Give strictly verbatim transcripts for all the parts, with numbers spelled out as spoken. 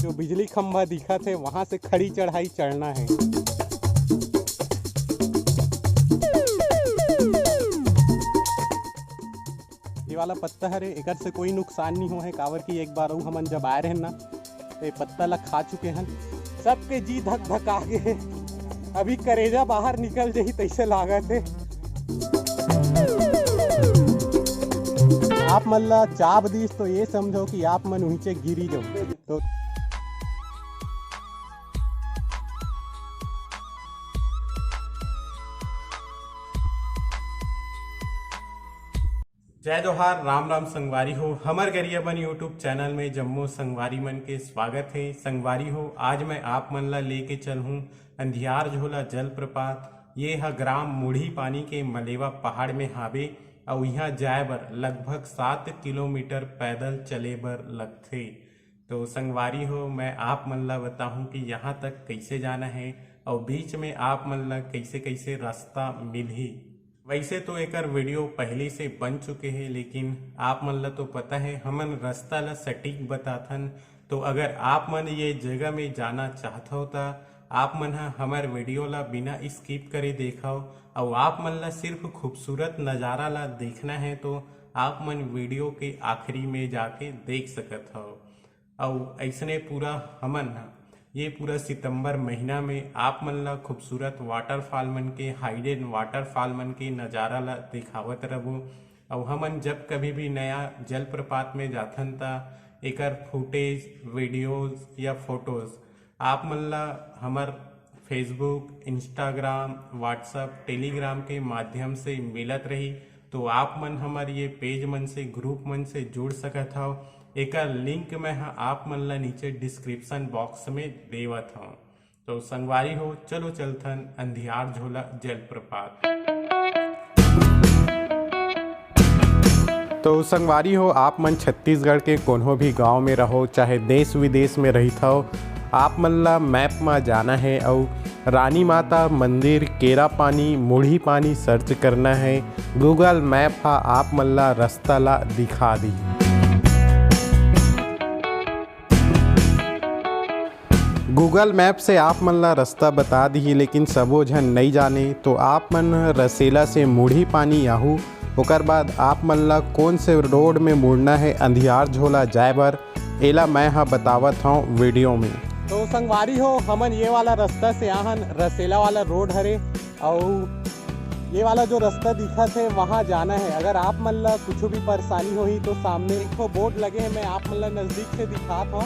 जो बिजली खंभा दिखत हे, वहां से खड़ी चढ़ाई चढ़ना हे। ये वाला पत्ता हरे, एकर से कोई नुकसान नहीं हो हे, काबर कि एक बार अउ हमन जब आए रहेन ना, तो ये पत्ता ला खा चुके हन। सबके जी धक धक आ गे हे, अभी करेजा बाहर निकल जाही तैसे लागत हे। आप मन ला चाब दीस तो ये समझो कि आप मन उहिचे गिरी जाओ। तो जय जोहार, राम राम संगवारी हो। हमर गरियाबंद YouTube चैनल में जम्मो संगवारी मन के स्वागत हे। संगवारी हो, आज मैं आप मन ला लेके चलहूँ अंधियार झोला जलप्रपात। ये ह ग्राम मुढ़ी पानी के मलेवा पहाड़ में हावे, अउ इहाँ जाए बर लगभग सात किलोमीटर पैदल चले बर लगथे। तो संगवारी हो, मैं आप मन ला बताहूँ कि यहाँ तक कैसे जाना है और बीच में आप मन ला कैसे कैसे रास्ता मिलही। वैसे तो एकर वीडियो पहले से बन चुके हैं, लेकिन आप मन ला तो पता है, हमन रास्ता ला सटीक बताथन। तो अगर आप मन ये जगह में जाना चाहत हो, त आप मन ह हमर वीडियो ला बिना स्किप करे देखव, अउ आप मन ला सिर्फ खूबसूरत नज़ारा ला देखना है, तो आप मन वीडियो के आखिरी में जाके देख सकत हव। अउ ऐसने पूरा हमन ह ये पूरा सितंबर महीना में आप मन ला खूबसूरत वाटरफॉल मन के, हाइडन वाटरफॉल मन के नज़ारा ला दिखावत रहबो। अउ हमन जब कभी भी नया जलप्रपात में जाथन, त एकर फुटेज, वीडियोज या फोटोज आप मन ला हमर Facebook, Instagram, WhatsApp, Telegram के माध्यम से मिलत रही। तो आप मन हमर ये पेज मन से, ग्रुप मन से जुड़ सकत हव। एकर लिंक मैं ह आप मन ला नीचे डिस्क्रिप्शन बॉक्स में देवत हव। तो संगवारी हो, चलो चलथन अंधियार झोला जलप्रपात। तो संगवारी हो, आप मन छत्तीसगढ़ के कोनो भी गांव में रहो, चाहे देश विदेश में रहित हव, आप मन ला मैप म जाना है अउ रानी माता मंदिर, केरा पानी, मुढ़ी पानी सर्च करना है। गूगल मैप ह आप मन ला रास्ता ला दिखा दी। गूगल मैप से आप मन ला रास्ता बता दिही, लेकिन सबो झन नइ जाने, तो आप मन रसेला से मुढ़ी पानी आहू, ओकर बाद आप मन ला कौन से रोड में मुड़ना है अंधियार झोला जाए बर, एला मैं ह बतावत हौं वीडियो में। तो संगवारी हो, हमन ये वाला रास्ता से आहन, रसेला वाला रोड हरे, अउ ये वाला जो रास्ता दिखत है, वहाँ जाना है। अगर आप मन ला कुछ भी परेशानी होही, तो सामने एक ठो बोर्ड लगे है, मैं आप मन ला नजदीक से दिखात हौं।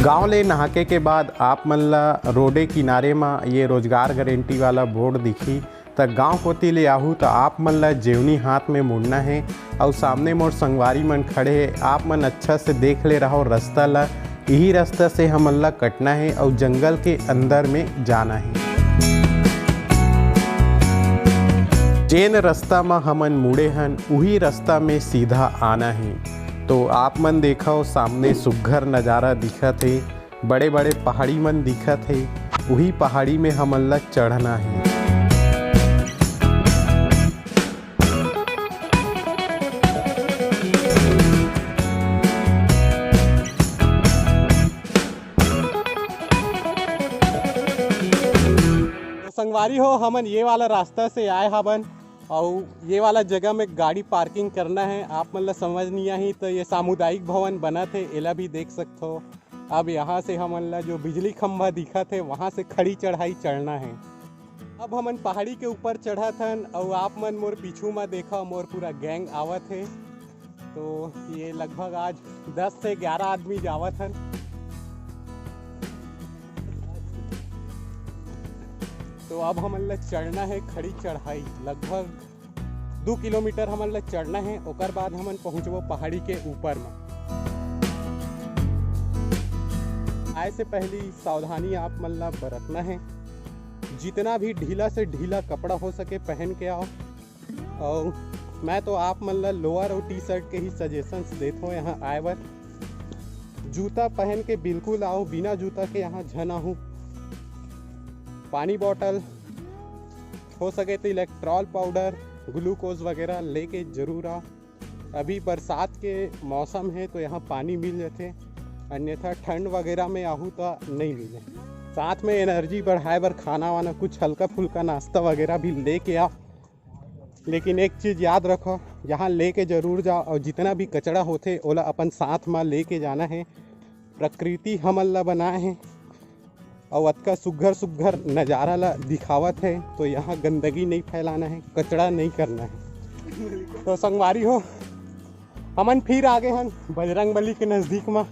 गांव ले नहाके के बाद आप मन ला रोडे किनारे म ये रोजगार गारंटी वाला बोर्ड दिखी, त गांव कोती ले आहू त आप मन ला जेवनी हाथ में मुड़ना है। अउ सामने मोर संगवारी मन खड़े है, आप मन अच्छा से देख ले रहो रास्ता ला। यही रास्ता से हमन ला कटना है अउ जंगल के अंदर में जाना है। जेन रास्ता म हमन मुड़े हन, उही रास्ता में सीधा आना है। तो आप मन देखो, सामने सुग्घर नजारा दिखत है, बड़े-बड़े पहाड़ी मन दिखत हे, उही पहाड़ी में हमन ला चढ़ना हे। तो संगवारी हो, हमन ये वाला रास्ता से आए हावन, अउ ये वाला जगह में गाड़ी पार्किंग करना है। आप मन ला समझ नहीं आही, तो ये सामुदायिक भवन बनत हे, एला भी देख सकथो। अब यहाँ से हमन ला जो बिजली खंभा दिखत हे, वहाँ से खड़ी चढ़ाई चढ़ना हे। अब हमन पहाड़ी के ऊपर चढ़त हन, अउ आप मन मोर पीछू म देखव, मोर पूरा गैंग आवत हे। तो ये लगभग आज दस से ग्यारह आदमी जावत हन। तो अब हमन ला चढ़ना हे खड़ी चढ़ाई, लगभग दू किलोमीटर हमन ला चढ़ना हे, ओकर बाद हमन पहुँचबो पहाड़ी के ऊपर म। आए से पहली सावधानी आप मन ला बरतना हे। जितना भी ढीला से ढीला कपड़ा हो सके, पहन के आओ। अउ मैं तो आप मन ला लोअर अउ टी शर्ट के ही सजेशंस देत हों यहाँ आए बर। जूता पहन के बिल्कुल आओ, बिना जूता के यहाँ झन आहू। पानी बॉटल, हो सके तो इलेक्ट्रॉल पाउडर, ग्लूकोज वगैरह लेके जरूर आओ। अभी बरसात के मौसम हे तो यहाँ पानी मिल जाथे, अन्यथा ठंड वगैरह में आहू तो नहीं मिले। साथ में एनर्जी बढ़ाए बर खाना वाना, कुछ हल्का फुल्का नाश्ता वगैरह भी लेके आ। लेकिन एक चीज़ याद रखो, यहाँ लेके जरूर जाओ और जितना भी कचरा होथे ओला अपन साथ में लेके जाना है। प्रकृति हमन ला बनाए है और अतका सुग्घर सुग्घर नज़ारा ला दिखावत है, तो यहाँ गंदगी नहीं फैलाना है, कचरा नहीं करना है। तो संगवारी हो, हमन फिर आगे हन बजरंग बली के नज़दीक में।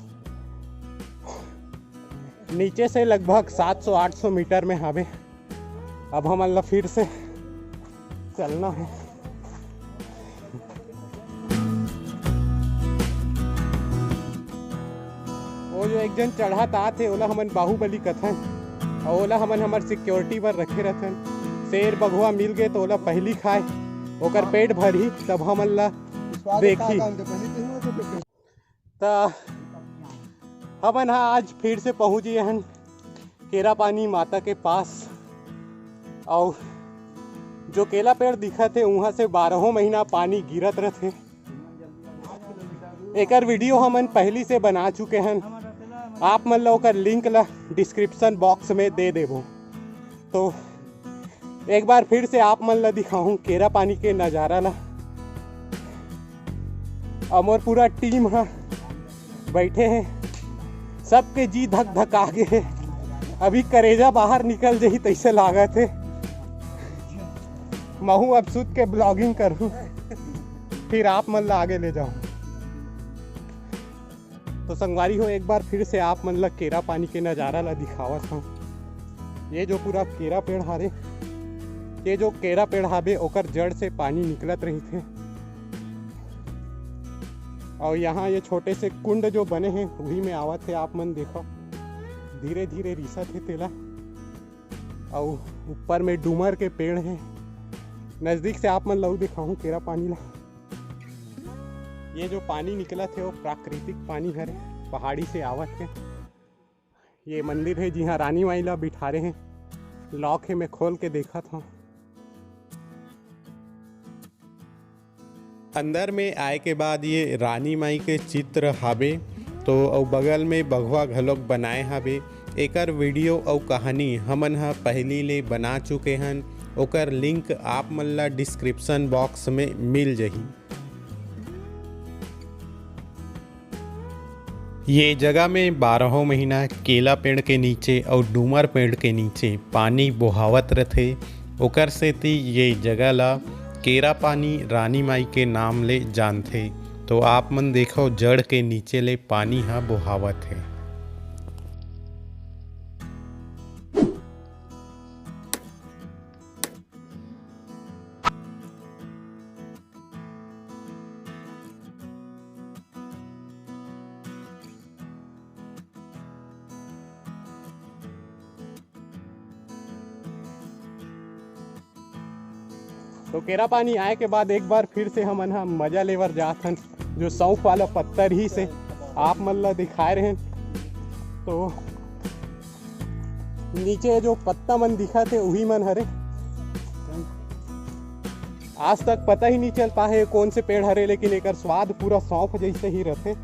नीचे से लगभग सात सौ आठ सौ मीटर में हवे। अब हमन ला फिर से चलना है। वो जो एक जन चढ़त आत हे, ओला हमन बाहुबली कथन, और ओला हमन हमर सिक्योरिटी बर रखे रथन। शेर बघवा मिल गए तो ओला पहली खाए, ओकर पेट भरही, तब हमन ला देखी। त हमन हा आज फिर से पहुँच गए हन केरा पानी माता के पास। और जो केला पेड़ दिखत हे, वहाँ से बारहों महीना पानी गिरत रथे। एकर वीडियो हमन पहली से बना चुके हन, आप मन ला ओकर लिंक ला डिस्क्रिप्शन बॉक्स में दे देबो। तो एक बार फिर से आप मन ला दिखाहूँ केरा पानी के नज़ारा ला। और मोर पूरा टीम ह बैठे हे, सबके जी धक धक आगे हे। अभी करेजा बाहर निकल जही तैसे लागत हे। महू अब सुत के ब्लॉगिंग करूँ, फिर आप मन ला आगे ले जाऊँ। तो संगवारी हो, एक बार फिर से आप मन ला केरा पानी के नज़ारा ला दिखावत हूँ। ये जो पूरा केरा पेड़ हारे, ये जो केरा पेड़ हाबे, ओकर जड़ से पानी निकलत रहिथे। और यहाँ ये छोटे से कुंड जो बने हैं, वही में आवत है। आप मन देखो, धीरे धीरे रिसत है तेला। और ऊपर में डूमर के पेड़ हैं। नज़दीक से आप मन ला दिखाऊँ केरा पानी ला। ये जो पानी निकलत हे, वो प्राकृतिक पानी हरे, पहाड़ी से आवत हे। ये मंदिर हे, जिहाँ रानी माई ला बिठारे हे। लॉक हे, मैं खोल के देखत हूँ। अंदर में आए के बाद ये रानी माई के चित्र हाबे, तो अउ बगल में बघवा घलोक बनाए हाबे। एकर वीडियो अउ कहानी हमन ह पहिली ले बना चुके हन, ओकर लिंक आप मन ला डिस्क्रिप्शन बॉक्स में मिल जही। ये जगह में बारहों महीना केला पेड़ के नीचे अउ डूमर पेड़ के नीचे पानी बोहावत रथे, ओकर सेती ये जगह ला केरा पानी रानी माई के नाम ले जानथे। तो आप मन देखो, जड़ के नीचे ले पानी ह बोहावत हे। तो केरा पानी आए के बाद एक बार फिर से हमन ह मजा लेवर जात हन, जो सौंफ वाला पत्ता रहिस हे, आप मन ला दिखाए रहेन। तो नीचे जो पत्ता मन दिखत हे, उही मन हरे। आज तक पता ही नहीं चल पाए हे कौन से पेड़ हरे, लेकिन एकर स्वाद पूरा सौंफ जैसे ही रथे।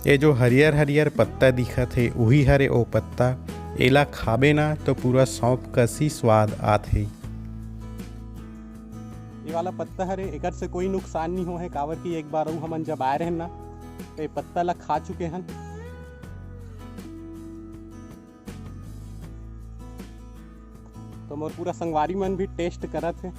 ये जो हरियर हरियर पत्ता दिखत हे, उही हरे ओ पत्ता। एला खाबे ना तो पूरा सौंफ कस ही स्वाद आथे। ये वाला पत्ता हरे, एकर से कोई नुकसान नहीं हो हे, काबर कि एक बार अउ हमन जब आए रहेन ना, तो ये पत्ता ला खा चुके हन। तो मोर पूरा संगवारी मन भी टेस्ट करत हे।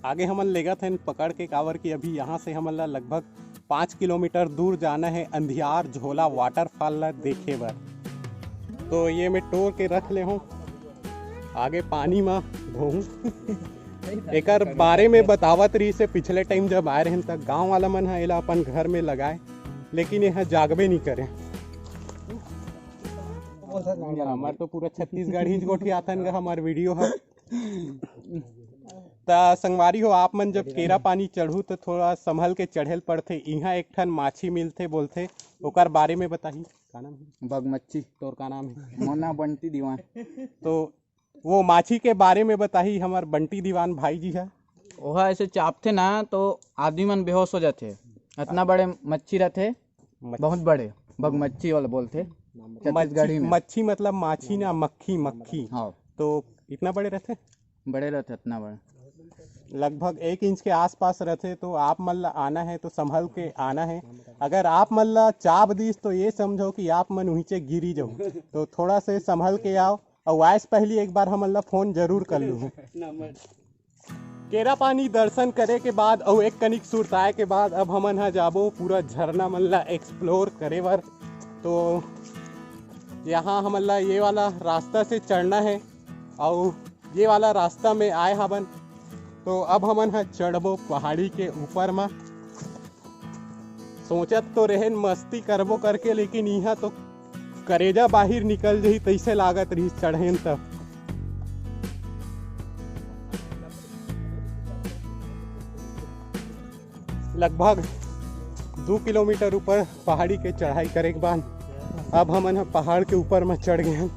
आगे हमन लेगत हन पकड़ के, काबर कि अभी यहाँ से हमन ला लगभग पाँच किलोमीटर दूर जाना है अंधियार झोला वाटरफॉल ला देखे बर। तो ये मैं टोर के रख ले हूँ, आगे पानी मा धोहूँ। एकर बारे में बतावत रहिस हे, पिछले टाइम जब आए रहेन त गाँव वाला मन ह एला अपन घर में लगाए, लेकिन ये ह जागबे नहीं करे। हमर तो पूरा छत्तीसगढ़ ही गोठियाथन गा हमर वीडियो ह। त संगवारी हो, आप मन जब केरा पानी चढ़ू त थोड़ा संभल के चढ़े ल पड़थे। इहाँ एक ठन माछी मिलथे बोलथे, ओकर बारे में बताही। का नाम हे? बगमच्छी। तोर का नाम हे? मोर नाम बंटी दीवान। तो वो माछी के बारे में बताही हमर बंटी दीवान भाई जी ह। ओहा ऐसे चापथे ना तो आदमी मन बेहोश हो जाथे। इतना बड़े मच्छी रथे, मच्छी। बहुत बड़े, बगमच्छी वाला बोलथे छत्तीसगढ़ी में। मच्छी मतलब माछी ना, मक्खी, मक्खी। हाँ। तो इतना बड़े रथे? बड़े रथे, इतना बड़े। लगभग एक इंच के आसपास रथे, तो आप मन ला आना है तो संभल के आना है। अगर आप मन ला चाप दिस तो ये समझो कि आप मन उहिचे गिरी जाओ, तो थोड़ा से संभल के आओ। और आए से पहली एक बार हमन ला फोन जरूर कर लू। केरा पानी दर्शन करे के बाद अउ एक कनिक सुरताए के बाद अब हमन ह जाबो पूरा झरना मन ला एक्सप्लोर करे बर। तो यहाँ हमन ला ये वाला रास्ता से चढ़ना है, अउ ये वाला रास्ता में आए हवन, तो अब हमन ह चढ़बो पहाड़ी के ऊपर म। सोचत तो रहेन मस्ती करबो करके, लेकिन इहाँ तो करेजा बाहिर निकल जही तइसे लागत रहिस चढ़ेन त। लगभग दू किलोमीटर ऊपर पहाड़ी के चढ़ाई करे के बाद अब हमन ह पहाड़ के ऊपर म चढ़ गे हन।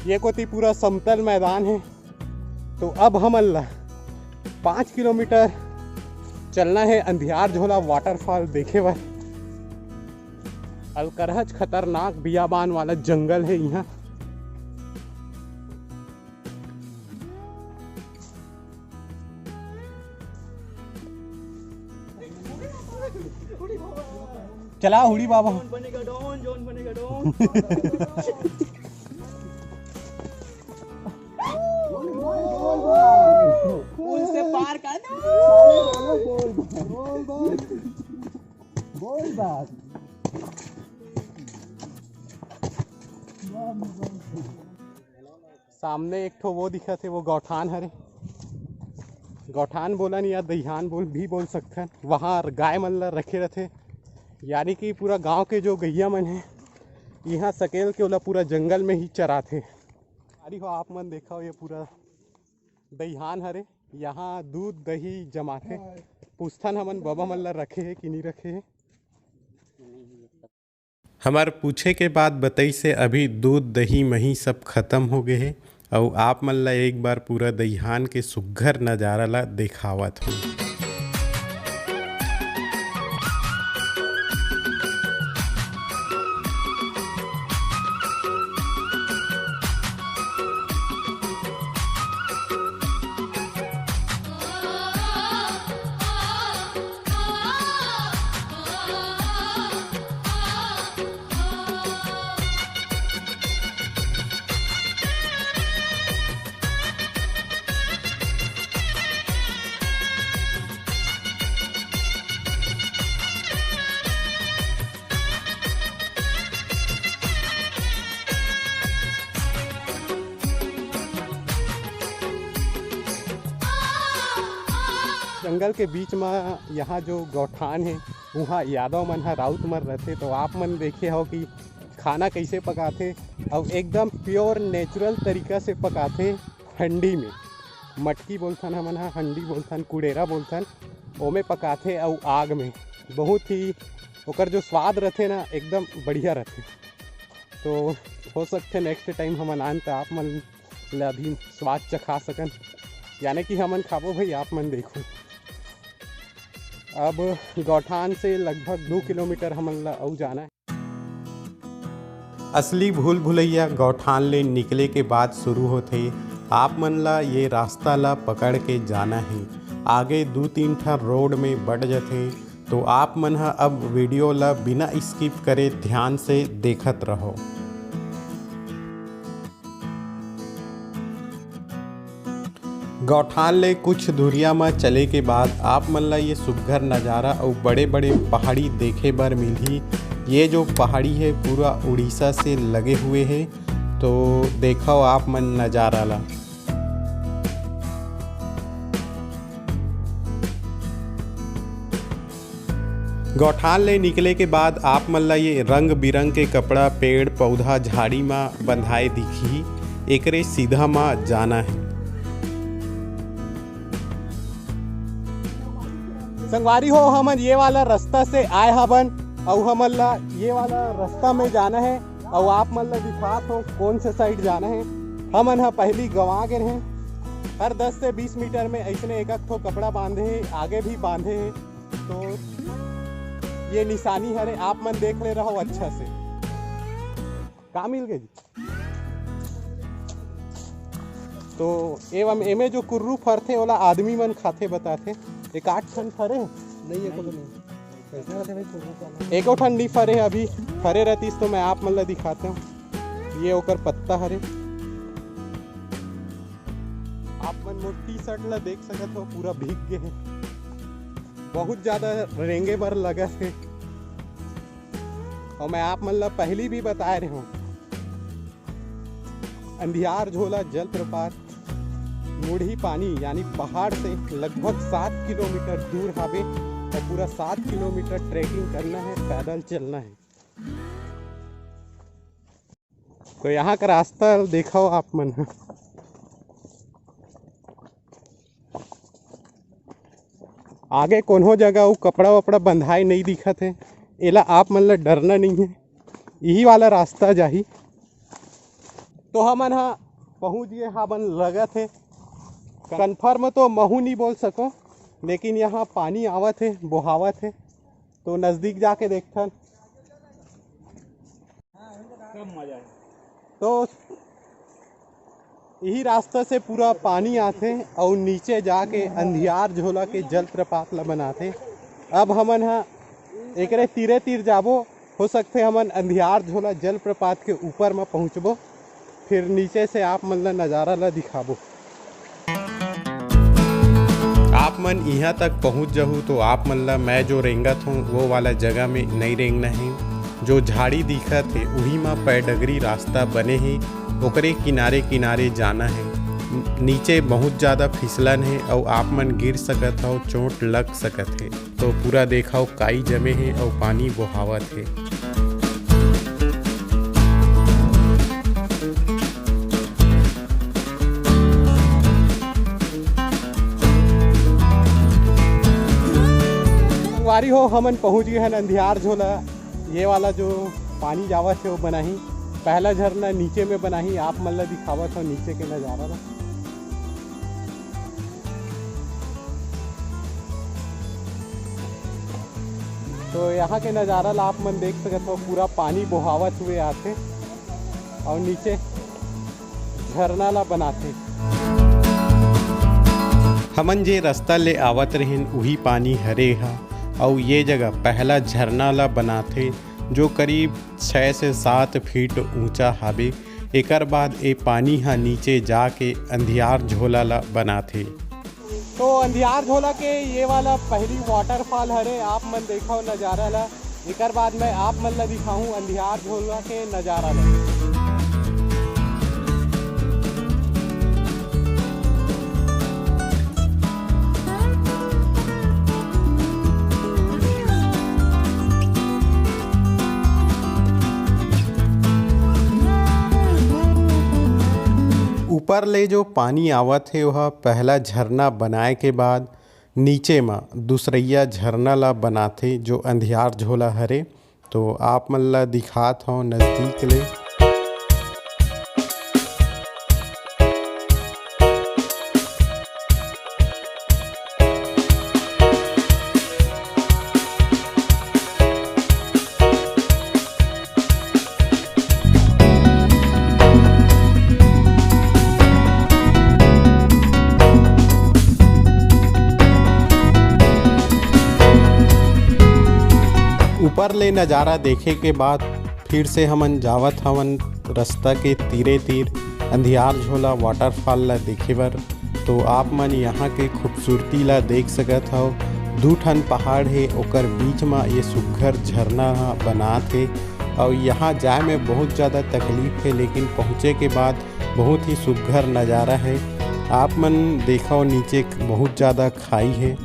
ये कोती पूरा समतल मैदान हे। तो अब हमन ला पाँच किलोमीटर चलना है अंधियार झोला वाटरफॉल देखे बर। अलकरहच खतरनाक बियाबान वाला जंगल है यहाँ। चला हुड़ी बाबा। बनेगा डॉन, जॉन बनेगा डॉन। पुल से पार कर दो। बोल बात। सामने एक ठो वो दिखत हे, वो गौठान हरे। गौठान बोलन या दईहान बोल भी बोल सकथन। वहाँ गाय मन ला रखे रथे, यानी कि पूरा गांव के जो गैया मन हे, यहाँ सकेल के ओला पूरा जंगल में ही चराथे। अरे हो, आप मन देखो, ये पूरा दईहान हरे, यहाँ दूध दही जमाथे। पूछथन हमन बबा मन ला रखे हे कि नहीं रखे हे। हमर पूछे के बाद बतई से अभी दूध, दही, मही सब खत्म हो गए हे। अउ आप मन ला एक बार पूरा दईहान के सुग्घर नजारा ला देखावत हूँ। जंगल के बीच म यहाँ जो गौठान हे, उहाँ यादव मन ह राउत मन रथे, तो आप मन देखे हो कि खाना कैसे पकाथे, अउ एकदम प्योर नेचुरल तरीका से पकाथे। हंडी में, मटकी बोलथन हमन ह, हंडी बोलथन, कुड़ेरा बोलथन, ओमे पकाथे अउ आग में। बहुत ही ओकर जो स्वाद रथे ना, एकदम बढ़िया रथे। तो हो सकथे नेक्स्ट टाइम हमन आन त आप मन ला भी स्वाद चखा सकन, यानी कि हमन खाबो भाई, आप मन देखो। अब गौठान से लगभग दो किलोमीटर हमन ला अउ जाना है। असली भूल भुलैया गौठान ले निकले के बाद शुरू होथे। आप मन ला ये रास्ता ला पकड़ के जाना हे। आगे दू तीन ठा रोड में बट जथे, तो आप मन ह अब वीडियो ला बिना स्किप करे ध्यान से देखत रहो। गौठान ले कुछ दूरिया म चले के बाद आप मन ला ये सुग्घर नजारा अउ बड़े-बड़े पहाड़ी देखे बर मिलही। ये जो पहाड़ी हे पूरा उड़ीसा से लगे हुए हे, तो देखव आप मन नजारा ला। गौठान ले निकले के बाद आप मन ला ये रंग बिरंग के कपड़ा, पेड़, पौधा, झाड़ी म बंधाए दिखही। एकरे सीधा म जाना हे। संगवारी हो, हमन ये वाला रास्ता से आए हवन, अउ हमन ला ये वाला रास्ता में जाना है, अउ आप मन ला दिखात हो कौन से side जाना है। हमन ह पहली गंवा गे रहें। हर दस से बीस मीटर में ऐसने एक एक ठो कपड़ा बांधे हे, आगे भी बांधे हे। तो ये निशानी हरे, आप मन देख ले रहो अच्छा से। का मिल गई? तो एवं एमे जो कुर्रू फरथे, ओला आदमी मन खाथे बताथे। एक आठ ठन फरे? नहीं, एको तो नहीं। कैसे होथे भाई कुर्रू का? एको ठन नहीं फरे, अभी फरे रहतीस तो मैं आप मन ला दिखाते हूँ। ये ओकर पत्ता हरे। आप मन मोर T-shirt ला देख सकत हो, पूरा भीग गे हे। बहुत ज्यादा रेंगे बर लगा हे। और मैं आप मन ला पहली भी बताए रहे हूँ, अंधियार झोला जलप्रपात मुढ़ी पानी यानी पहाड़ से लगभग सात किलोमीटर दूर हावे और पूरा सात किलोमीटर trekking करना है, पैदल चलना है। तो यहाँ का रास्ता देखो आप मन ह। आगे कोनो जगह वो कपड़ा वपड़ा बंधाए नहीं दिखत है, एला आप मन ला डरना नहीं है, यही वाला रास्ता जाही। तो हमन ह पहुँच गए हाबन लगत है। Confirm तो महू नहीं बोल सको, लेकिन यहाँ पानी आवत है, बोहावत है, तो नजदीक जाके देखथन। तो यही रास्ता से पूरा पानी आथे और नीचे जाके अंधियार झोला के जलप्रपात ला बनाथे। अब हमन ह एकरे तीरे तीर जाबो, हो सकथे हमन अंधियार झोला जलप्रपात के ऊपर म पहुँचबो, फिर नीचे से आप मन ला नजारा ला दिखाबो। आप मन इहाँ तक पहुँच जहू तो आप मन ला मैं जो रेंगत हूँ वो वाला जगह में नहीं रेंगना है। जो झाड़ी दिखत है उही म पैडगरी रास्ता बने है, ओकरे किनारे किनारे जाना है। नीचे बहुत ज़्यादा फिसलन है और आप मन गिर सकत हो, चोट लग सकत है। तो पूरा देखो काई जमे हे अउ पानी बोहावत हे। संगवारी हो, हमन पहुँच गए हन अंधियार झोला। ये वाला जो पानी जावत हे वो बनाही, पहला झरना नीचे में बनाही। आप मन ला दिखावत हो नीचे के नजारा ला। तो यहाँ के नजारा ला आप मन देख सकत हो, पूरा पानी बोहावत हुए आथे और नीचे झरना ला बनाथे। हमन जे रास्ता ले आवत रहिन, उही पानी हरे हा, अउ ये जगह पहला झरना ला बनाथे, जो करीब छः से सात फीट ऊंचा हावे। एकर बाद ए पानी ह नीचे जाके अंधियार झोला ला बनाथे। तो अंधियार झोला के ये वाला पहली waterfall हरे, आप मन देखो नजारा ला। एकर बाद मैं आप मन ला दिखाहूँ अंधियार झोला के नजारा ला। ऊपर ले जो पानी आवत हे, ओह पहला झरना बनाए के बाद नीचे म दूसरइया झरना ला बनाथे, जो अंधियार झोला हरे। तो आप मन ला दिखात हव नजदीक ले। ऊपर ले नजारा देखे के बाद फिर से हमन जावत हवन रस्ता के तीरे तीर अंधियार झोला waterfall ला देखे बर। तो आप मन यहाँ के खूबसूरती ला देख सकत हव। दू ठन पहाड़ हे, ओकर बीच म ये सुग्घर झरना ह बनात हे। अउ यहाँ जाए में बहुत ज़्यादा तकलीफ हे, लेकिन पहुँचे के बाद बहुत ही सुग्घर नजारा हे। आप मन देखव, नीचे बहुत ज्यादा खाई हे।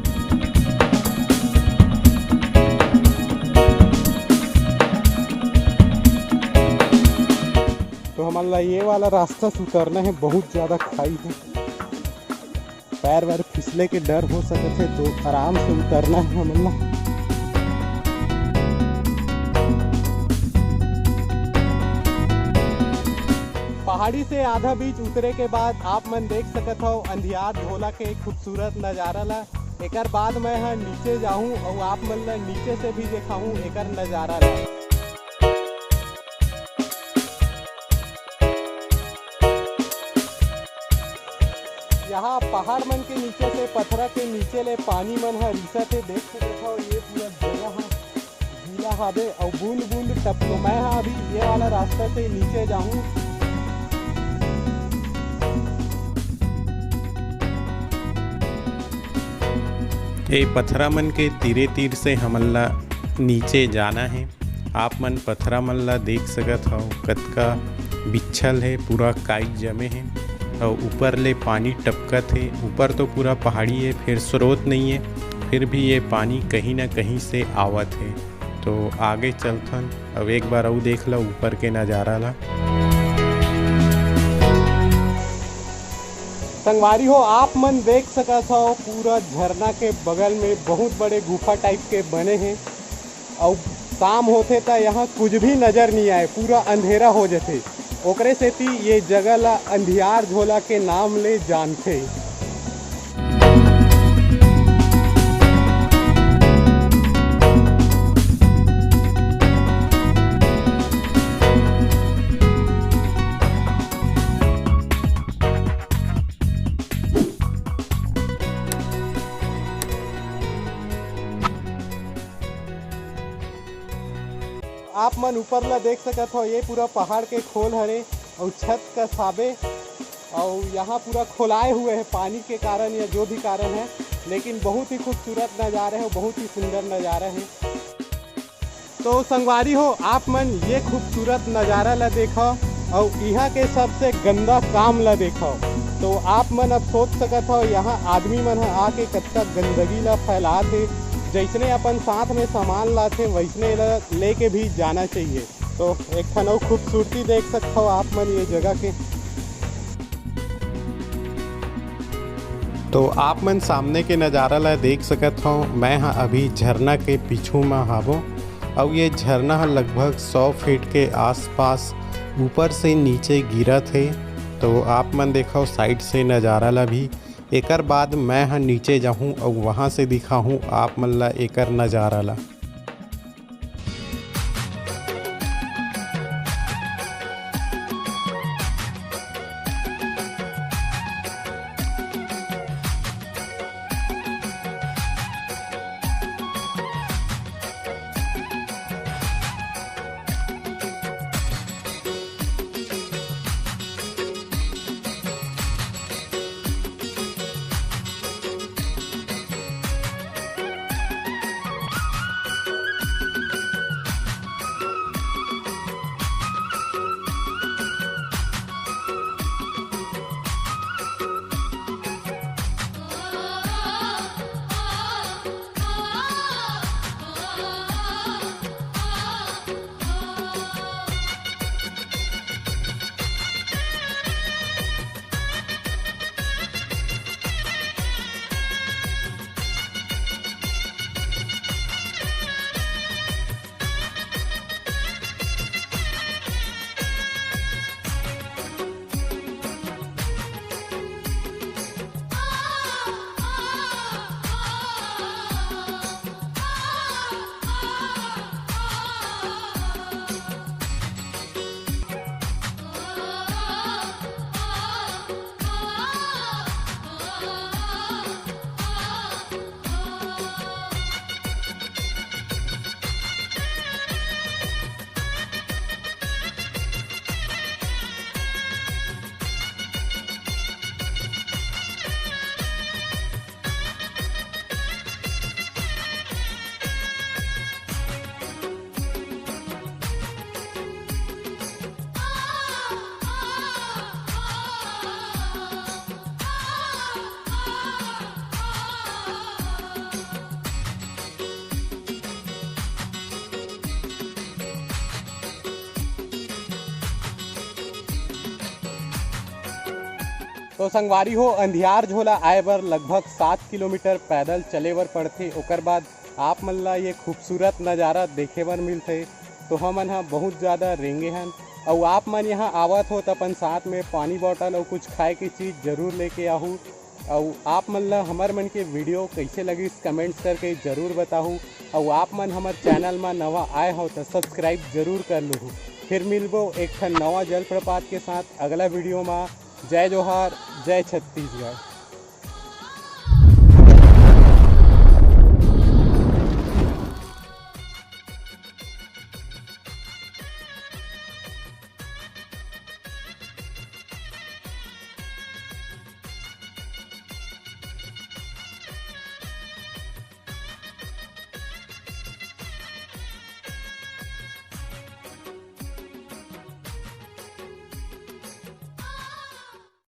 तो हमन ला ये वाला रास्ता से उतरना हे, बहुत ज्यादा खाई हे। पैर वैर फिसले के डर हो सकत हे, तो आराम से उतरना है हमन ला। पहाड़ी से आधा बीच उतरे के बाद आप मन देख सकत हव अंधियार झोला के खूबसूरत नजारा ला। एकर बाद मैं ह नीचे जाहूं अउ आप मन ला नीचे से भी देखाहूं एकर नजारा ला। यहाँ पहाड़ मन के नीचे से पथरा के नीचे ले पानी मन ह रिसत हे, देख सकत हव ये पूरा जगह ह गीला हावे अउ बूंद बूंद टप। तो मैं ह अभी ये वाला रास्ता से नीचे जाहूं। ए पथरा मन के तीरे तीर से हमन ला नीचे जाना हे। आप मन पथरा मन ला देख सकत हव, कतका बिछल हे, पूरा काई जमे हे अउ ऊपर ले पानी टपकत हे। ऊपर तो पूरा पहाड़ी हे, फेर स्रोत नइ हे, फिर भी ये पानी कहीं ना कहीं से आवत हे। तो आगे चलथन, अब एक बार अउ देख ला ऊपर के नजारा ला। संगवारी हो, आप मन देख सकत हव, पूरा झरना के बगल में बहुत बड़े गुफा टाइप के बने हे, अउ शाम होथे त यहाँ कुछ भी नजर नहीं आए, पूरा अंधेरा हो जथे। ओकरे सेती ये जगह ला अंधियार झोला के नाम ले जानथे। आप मन ऊपर ला देख सकत हो, ये पूरा पहाड़ के खोल हरे अउ छत कस हाबे अउ यहाँ पूरा खोलाए हुए है पानी के कारण या जो भी कारण है, लेकिन बहुत ही खूबसूरत नज़ारा है, बहुत ही सुंदर नज़ारा है। तो संगवारी हो, आप मन ये खूबसूरत नज़ारा ला देखव अउ इहाँ के सबसे गंदा काम ला देखव। तो आप मन अब सोच सकत हो, यहाँ आदमी मन ह आके कतका गंदगी ला फैलात हे। जैसने अपन साथ में सामान लाथे, वैसने ला लेके भी जाना चाहिए। तो एक ठन अउ खूबसूरती देख सकत हो आप मन ये जगह के। तो आप मन सामने के नज़ारा ला देख सकत हो, मैं ह अभी झरना के पीछू म हावो, अउ ये झरना ह लगभग सौ फीट के आसपास ऊपर से नीचे गिरत हे। तो आप मन देखो साइड से नज़ारा ला भी। एकर बाद मैं ह नीचे जाहूँ अउ वहाँ से दिखाहूँ आप मन ला एकर नज़ारा ला। तो संगवारी हो, अंधियार झोला आए बर लगभग सात किलोमीटर पैदल चले बर पड़थे। ओकर बाद आप मन ला ये खूबसूरत नज़ारा देखे बर मिलथे। तो हमन ह बहुत ज़्यादा रेंगे हन। अउ आप मन यहाँ आवत हो त अपन साथ में पानी बॉटल अउ कुछ खाए के चीज़ जरूर लेके आहू। अउ आप मन ला हमर मन के वीडियो कैसे लगिस, कमेंट्स करके जरूर बताहू। अउ आप मन हमर चैनल मा नवा आए हो त सब्सक्राइब जरूर कर लूहू। फिर मिलबो एक ठन नवा जलप्रपात के साथ अगला वीडियो मा। जय जोहार, जय छत्तीसगढ़।